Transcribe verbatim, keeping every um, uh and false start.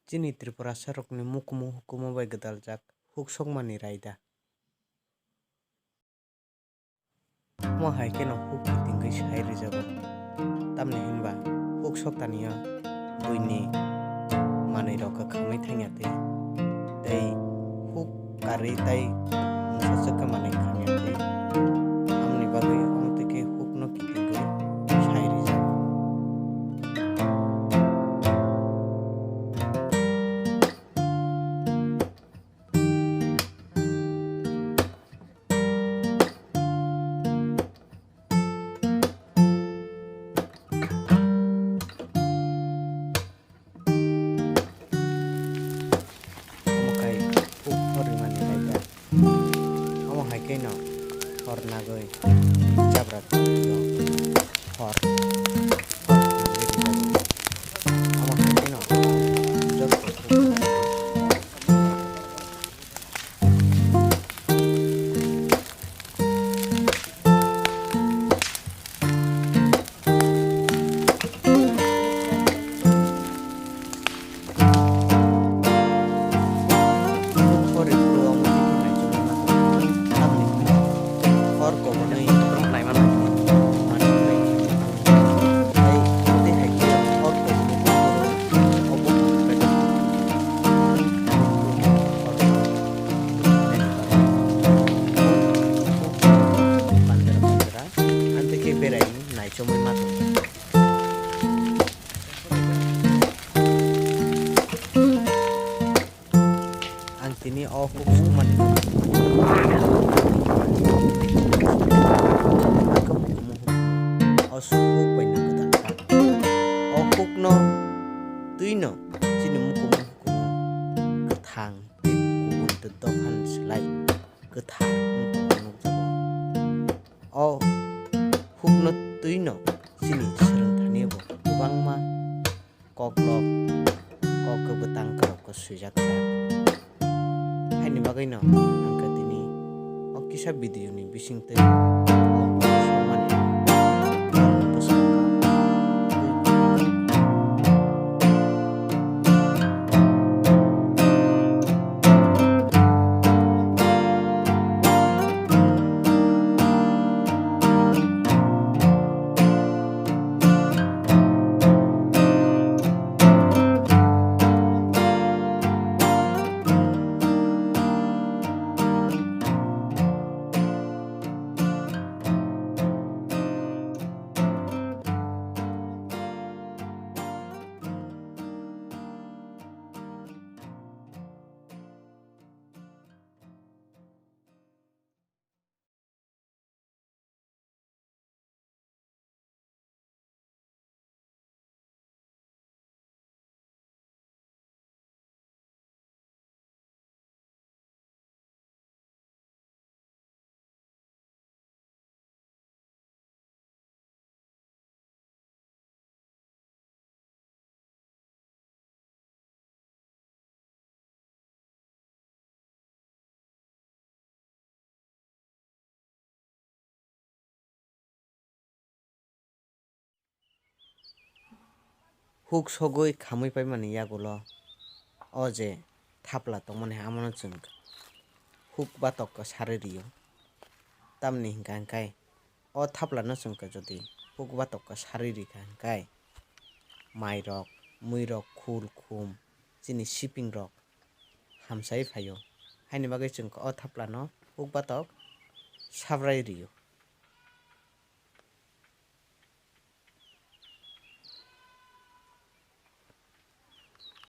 Chini Tripurasarokni mukumu hukumu bai gwdaljak huk sokmani raida. Omo hai kheno huk kitingwi sai rijago. Tamni hinba huk soktanio buini manwirok khamwi thangya twi, tei huk karwi tai mungsa chwkha manwi khamya twi. Amoni bagwi omo twi khe hukno kitingwi sai rijago. Omo khai huk hor rimani raida. Omo hai kheno hor nagwi jabra tongphio hor. Omo hai kheno joto huk Amtwi khe berai naichomwi ma tongo. Ang tini o huk sukmani o huk bai no kwtal kha. O hukno twino chini mukumu hukumu kwthang tei kubun tei dophani slai kwthar wng tongma nukjago. O hukno twino chini swrwngthani bo kwbangma koklop, kok kwbwtang kwrwkgo swijak kha. Haini bagwino ang khe tini o kisa video ni bisingtwi o bwswkmani bwskango. Huk sogwi khamwi paimani yagulo o je thapla tongmani, amono chwng huk batok kwsarwi rio. Tamni hwnkha hwnkhe o thaplano chwng khe jodi huk batok kwsarwi rikha hwnkhe mairok, muirok, khul, khum, chini sipingrok hamsai phaio. Haini bagwi chwng o thaplano huk batok sabrai rio.